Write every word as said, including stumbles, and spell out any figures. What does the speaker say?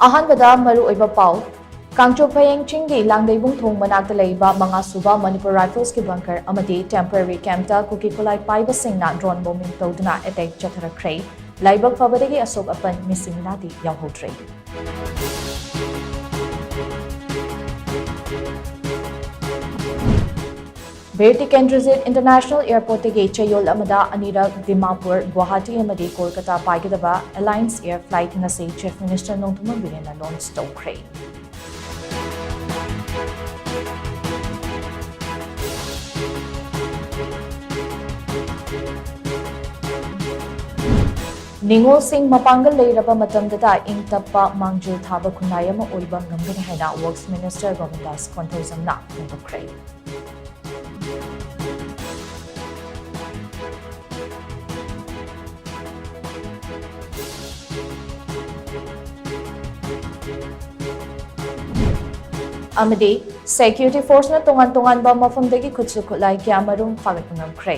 ꯑꯍꯥꯟꯕꯗ ꯃꯔꯨꯑꯣꯏꯕ ꯄꯥꯎ꯫ ꯀꯥꯡꯆꯨꯞ ꯐꯌꯦꯡ ꯆꯤꯡꯒꯤ ꯂꯥꯡꯗꯩꯕꯨꯡ ꯊꯣꯡ ꯃꯅꯥꯛꯇ ꯂꯩꯕ ꯃꯉꯥ ꯁꯨꯕ ꯃꯅꯤꯄꯨꯔ ꯔꯥꯏꯐꯜꯁꯀꯤ ꯕꯪꯀꯔ ꯑꯃꯗꯤ ꯇꯦꯝꯄꯔꯔꯤ ꯀꯦꯝꯞꯇ ꯀꯨꯀꯤ ꯈꯨꯠꯂꯥꯏ ꯄꯥꯏꯕꯁꯤꯡꯅ ꯗ꯭ꯔꯣꯟ ꯕꯣꯝꯕꯤꯡ ꯇꯧꯗꯨꯅ ꯑꯦꯇꯦꯛ ꯆꯠꯊꯔꯛꯈ꯭ꯔꯦ꯫ ꯂꯥꯏꯕꯛ ꯐꯕꯗꯒꯤ ꯑꯁꯣꯛ ꯑꯄꯟ ꯃꯤꯁꯤꯡ ꯃꯤꯅꯥꯗꯤ ꯌꯥꯎꯍꯧꯗ꯭ꯔꯦ꯫ ꯕꯤꯔ ꯇꯤꯀꯦꯟꯗ꯭ꯔꯖꯤꯠ ꯏꯟꯇꯔꯅꯦꯁꯅꯦꯜ ꯑꯦꯌꯔꯄꯣꯔꯠꯇꯒꯤ ꯆꯌꯣꯜ ꯑꯃꯗ ꯑꯅꯤꯔꯛ ꯗꯤꯃꯥꯄꯨꯔ, ꯒꯨꯋꯥꯍꯥꯇꯤ ꯑꯃꯗꯤ ꯀꯣꯜꯀꯇꯥ ꯄꯥꯏꯒꯗꯕ ꯑꯦꯂꯥꯏꯟꯁ ꯑꯦꯌꯔ ꯐ꯭ꯂꯥꯏꯠ ꯉꯁꯤ ꯆꯤꯐ ꯃꯤꯅꯤꯁꯇꯔ ꯅꯣꯡꯊꯣꯝꯕꯝ ꯕꯤꯔꯦꯟꯅ ꯂꯣꯟꯆ ꯇꯧꯈ꯭ꯔꯦ꯫ ꯅꯤꯉꯣꯜꯁꯤꯡ ꯃꯄꯥꯡꯒꯜ ꯂꯩꯔꯕ ꯃꯇꯝꯗꯇ ꯏꯪ ꯇꯞꯄ ꯃꯥꯡꯖꯤꯜ ꯊꯥꯕ ꯈꯨꯟꯅꯥꯏ ꯑꯃ ꯑꯣꯏꯕ ꯉꯝꯒꯅꯤ ꯍꯥꯏꯅ ꯋꯔꯛꯁ ꯃꯤꯅꯤꯁꯇꯔ ꯒꯣꯕꯤꯟꯗꯥꯁ ꯀꯣꯟꯊꯧꯖꯝꯅ ꯐꯣꯡꯗꯣꯛꯈ꯭ꯔꯦ꯫ ꯑꯃꯗꯤ ꯁꯦꯀ꯭ꯌꯨꯔꯤꯇꯤ ꯐꯣꯔꯁꯅ ꯇꯣꯉꯥꯟ ꯇꯣꯉꯥꯟꯕ ꯃꯐꯝꯗꯒꯤ ꯈꯨꯠꯁꯨ ꯈꯨꯠꯂꯥꯏ ꯀꯌꯥꯃꯔꯨꯝ ꯐꯥꯒꯠꯄ ꯉꯝꯈ꯭ꯔꯦ꯫